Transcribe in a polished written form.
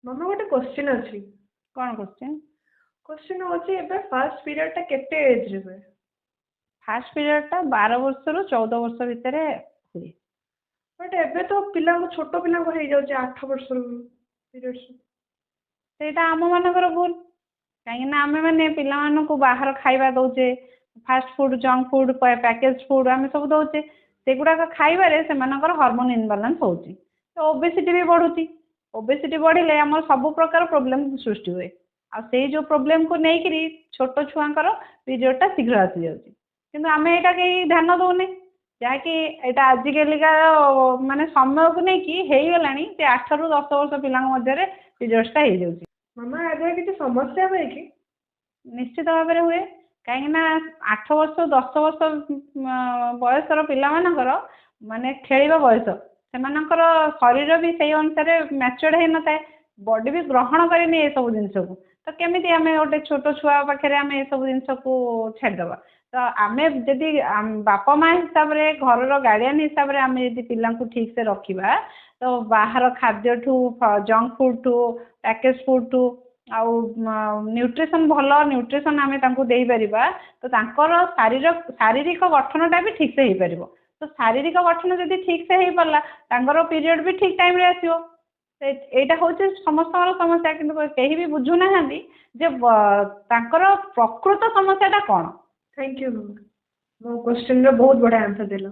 ମାମା, ଗୋଟେ କୋଶ୍ଚିନ୍ ଅଛି। କ'ଣ କୋଶ୍ଚିନ୍? କୋଶ୍ଚିନ୍ ହେଉଛି, ଏବେ ଫାର୍ଷ୍ଟ ପିରିୟଡ଼ଟା କେତେ ଏଜ୍ରେ ହୁଏ? ଫାର୍ଷ୍ଟ ପିରିୟଡ଼ଟା 12 ବର୍ଷରୁ 14 ବର୍ଷ ଭିତରେ ହୁଏ। ବଟ୍ ଏବେ ତ ପିଲାଙ୍କୁ, ଛୋଟ ପିଲାଙ୍କୁ ହେଇଯାଉଛି 8 ବର୍ଷରୁ ପିରିୟଡ଼୍ସ। ସେଇଟା ଆମମାନଙ୍କର ଭୁଲ, କାହିଁକିନା ଆମେମାନେ ପିଲାମାନଙ୍କୁ ବାହାର ଖାଇବା ଦେଉଛେ, fast food, junk food, package food ଆମେ ସବୁ ଦେଉଛେ। ସେଗୁଡ଼ାକ ଖାଇବାରେ ସେମାନଙ୍କର ହରମୋନ୍ ଇନବାଲାନ୍ସ ହେଉଛି, ତ ଓବେସିଟି ବି ବଢ଼ୁଛି। ଓବେସିଟି ବଢ଼ିଲେ ଆମର ସବୁ ପ୍ରକାର ପ୍ରୋବ୍ଲେମ୍ ସୃଷ୍ଟି ହୁଏ। ଆଉ ସେଇ ଯେଉଁ ପ୍ରୋବ୍ଲେମ୍କୁ ନେଇକିରି ଛୋଟ ଛୁଆଙ୍କର ପିରିୟଡ଼ଟା ଶୀଘ୍ର ଆସିଯାଉଛି। କିନ୍ତୁ ଆମେ ଏଇଟା କେହି ଧ୍ୟାନ ଦେଉନେ, ଯାହାକି ଏଇଟା ଆଜିକାଲିକା ମାନେ ସମୟକୁ ନେଇକି ହେଇଗଲାଣି ଯେ 8ରୁ 10 ବର୍ଷ ପିଲାଙ୍କ ମଧ୍ୟରେ ପିରିୟଡ଼୍ସଟା ହେଇଯାଉଛି। ମାମା, ୟା ଦ୍ୱାରା କିଛି ସମସ୍ୟା ହୁଏ କି? ନିଶ୍ଚିତ ଭାବରେ ହୁଏ, କାହିଁକିନା 8 ବର୍ଷ 10 ବର୍ଷ ବୟସର ପିଲାମାନଙ୍କର ମାନେ ଖେଳିବା ବୟସ, ସେମାନଙ୍କର ଶରୀର ବି ସେଇ ଅନୁସାରେ ମ୍ୟାଚୁଅର୍ଡ଼ ହେଇନଥାଏ, ବଡି ବି ଗ୍ରହଣ କରେନି ଏସବୁ ଜିନିଷକୁ। ତ କେମିତି ଆମେ ଗୋଟେ ଛୋଟ ଛୁଆ ପାଖରେ ଆମେ ଏସବୁ ଜିନିଷକୁ ଛାଡ଼ିଦେବା? ତ ଆମେ ଯଦି ବାପା ମା ହିସାବରେ, ଘରର ଗାର୍ଡ଼ିଆନ୍ ହିସାବରେ ଆମେ ଯଦି ପିଲାଙ୍କୁ ଠିକ୍ସେ ରଖିବା, ତ ବାହାର ଖାଦ୍ୟଠୁ, ଜଙ୍କ ଫୁଡ଼ଠୁ, ପ୍ୟାକେଜ୍ ଫୁଡ଼ଠୁ ଆଉ ନ୍ୟୁଟ୍ରିସନ୍, ଭଲ ନ୍ୟୁଟ୍ରିସନ୍ ଆମେ ତାଙ୍କୁ ଦେଇପାରିବା, ତ ତାଙ୍କର ଶାରୀରିକ ଗଠନଟା ବି ଠିକ୍ସେ ହେଇପାରିବ। ତ ଶାରୀରିକ ଗଠନ ଯଦି ଠିକ୍ସେ ହେଇପାରିଲା, ତାଙ୍କର ପିରିୟଡ଼ ବି ଠିକ୍ ଟାଇମ୍ରେ ଆସିବ। ଏଇଟା ହେଉଛି ସମସ୍ତଙ୍କର ସମସ୍ୟା, କିନ୍ତୁ କେହି ବି ବୁଝୁନାହାନ୍ତି ଯେ ତାଙ୍କର ପ୍ରକୃତ ସମସ୍ୟାଟା କ'ଣ। Thank you, ମୋ କୋଶ୍ଚିନ୍ର ବହୁତ ବଢ଼ିଆ ଆନ୍ସର୍ ଦେଲ।